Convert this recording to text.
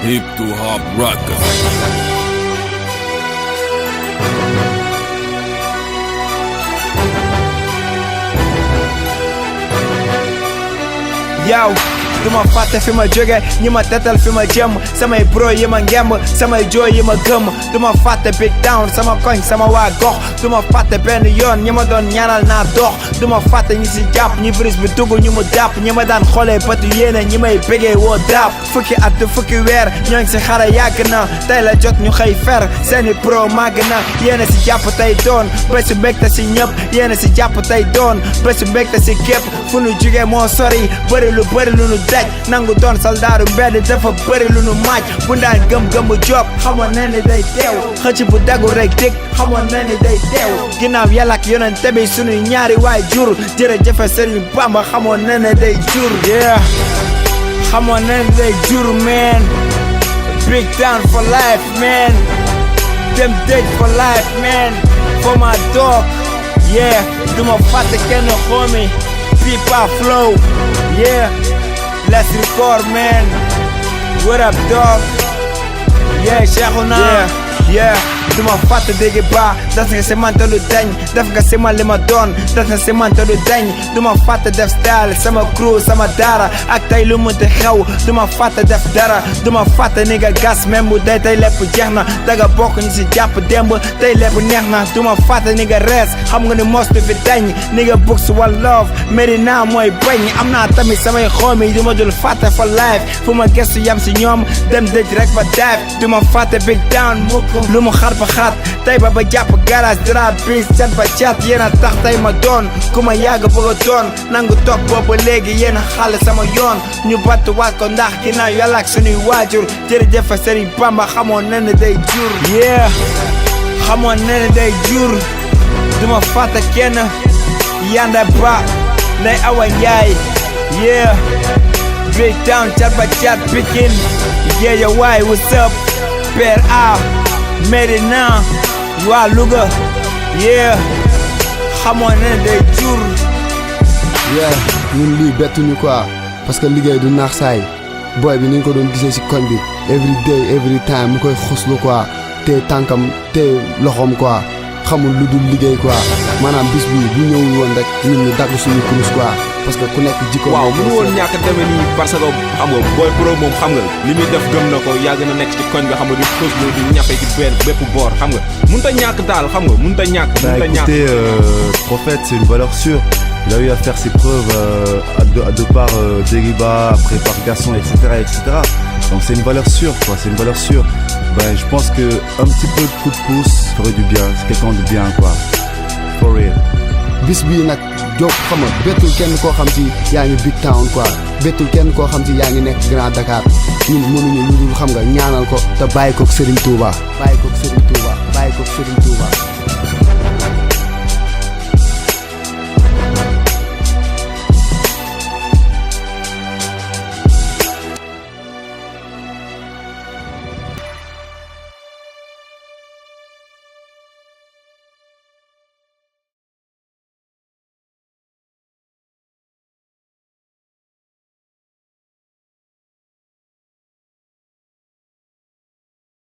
Hip to Hop Records. Yo, duma fàtte fi ma jóge ñi ma tetal fi ma jëm samay bro yi ma ngemb samay jooy yi ma gëm duma fàtte big down sama koñ sama waa gox duma fàtte benn yoon ñi ma doon ñaanal naa dox duma fàtte ñi si jàpp ñi virus bi dugg ñu mu dàpp ñi ma daan xoolee bëtu yéene ñi may bégee woo dàpp fukki at fukki weer ñoo ngi si xare yàgg na tey la jot ñu xëy fer seeni pro màgg na yéene si jàpp tey doon bésu mbégte si ñëpp yéene si jàpp tey doon bésu mbégte si képp fu nu jugee moo sori bëri lu nu daj nangu doon soldaaru mbedd dafa bëri lu nu maaj bu ndaan gëm-gëmu job xamoon na ni day teew xëcc bu dagu rek dig xamoon na ni day teew ginnaaw yàlla ak yonent bi sunuy ñaari waay jur jërëjëf Sëriñ Bamba xamoon na ni day jur yeah xamoon na ni day jur man big down for life man dem dëj for life man for my dog yeah duma fàtte kenn xoomi Pipa Flow yeah let's record man what up dog yeah Cheikhouna yeah duma fàtte dégg ba def nga si man te du dañ def nga si man li ma doon def nga si man te du dañ duma fàtte def style sama crew sama dara ak tey lu mënti xew duma fàtte def dara duma fàtte ni nga gas même bu dee tey lépp jeex na daga bokk ñu si jàpp démb tey lépp neex na duma fàtte ni nga rees xam nga ni mos du fi dañ ni nga books one love Medina mooy bañ am naa tamit samay xoomi duma dul fàtte for life fu ma gëstu yam si ñoom dem dëj rek ba dive duma fàtte big down mukk lu mu xar ba xaat tey ba jàpp garage dara bis cat ba cat yéen a tax tey ma doon ku ma yàgg bëgg a doon nangu toog boobu léegi yéen a xale sama yoon ñu batt waat ko ndax ginnaaw yàlla ak sunuy waajur jërëjëf Sëriñ Bamba xamoon na ne day jur yeah xamoon na ne day jur duma fàtte kenn Yanda Ba Ndey Awa Njaay yeah big down cat ba cat Pikine yeah yo waay what's up Père A Medina waa Louga yeah xamoon na day jur yeah ñun lii bettuñu quoi parce que liggéey du naax saay boy bi ni ñu ko doon gisee si koñ bi every day every time mu koy xuslu quoi te tànkam te loxoom quoi xamul lu dul liggéey quoi maanaam bis bi bu ñëwul woon rek ñun ñu dagg suñu kurus quoi parce que ku nekk jikko waaw mënu woon ñàkk demee nii parce que xam nga Boy Pro moom xam nga li muy def gëm na ko yàgg na nekk ci koñ nga xam nga di xuslu di ñafe ci bépp boor xam nga mënut a ñàkk daal xam nga mënut a ñàkk écoutez, Prophète c'est une valeur sûre. Il a eu à faire ses preuves à de par Deriba, après par Garçon, etc. Donc c'est une valeur sûre, quoi. C'est une valeur sûre. Ben, je pense que un petit peu de coup de pouce ferait du bien. C'est quelqu'un de bien, quoi. For real. bis bii nag jóg xam nga bettul kenn koo xam ci yaa ngi big town quoi bettul kenn koo xam ci yaa ngi nekk Grand Dakar ñun mënuñu lu dul xam nga ñaanal ko te bàyyi koog Serigne Touba.